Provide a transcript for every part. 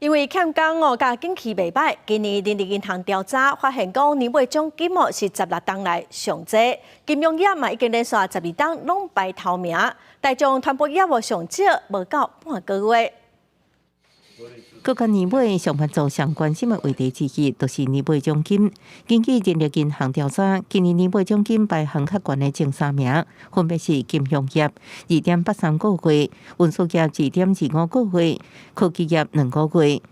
因為欠工哦，佮景氣袂䆀，今年人力銀行調查發現講，年尾獎金哦是16冬來上濟，金融業嘛已經連續12冬攏排頭名，大眾傳播業務上少，無夠半個月。各個年尾上班族上關心的話題之一，就是年尾獎金。根據人力銀行調查，今年年尾獎金排行較懸的前三名，分別是金融業2.83個月、運輸業2.25個月、科技業2個月。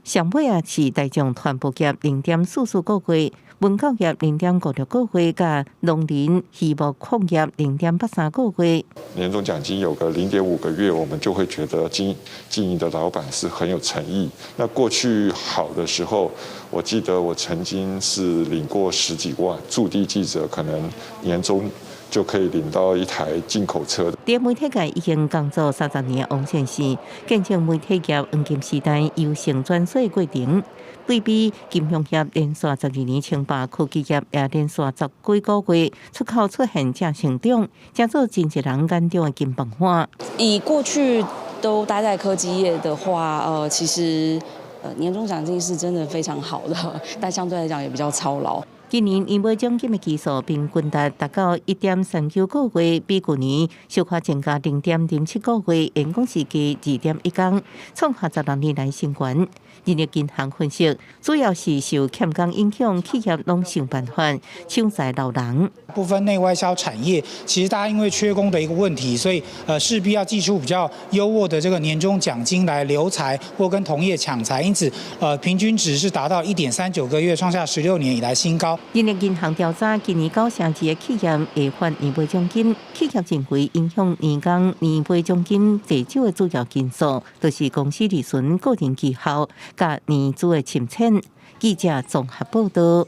上尾仔是大眾傳播業0.44個月、文教業0.56個月，佮農林漁牧礦業0.83個月。年終獎金有個0.5個月，我們就會覺得經營的老闆是很有誠意。那過去好的時候，我記得我曾經是領過十幾萬，駐地記者可能年終就可以領到一台進口車。佇媒體界已經工作30年的王先生，見證媒體業黃金時代由盛轉衰的過程。對比金融業連續12年稱霸，科技業也連續十幾個月出口出現正成長，成做真濟人眼中的金飯碗。以過去都待在科技業的話，其實年終獎金是真的非常好的，但相對來講也比較操勞。今年年尾獎金的基數平均值達到1.39個月，比舊年小可增加0.07個月，員工是加2.1工，創下16年來新高。人力銀行分析，主要是受欠工影響，企業攏想辦法搶才留人。部分內外銷產業，其實大家因為缺工的一個問題，所以勢必要祭出比較優渥的這個年終獎金來留才或跟同業搶才，因此平均值是達到1.39個月，創下16年以來新高。人力銀行調查，今年九成二的企業會發年尾獎金，企業認為影響員工年尾獎金濟少的主要因素，就是公司利潤、個人績效佮年資的深淺。記者綜合報道。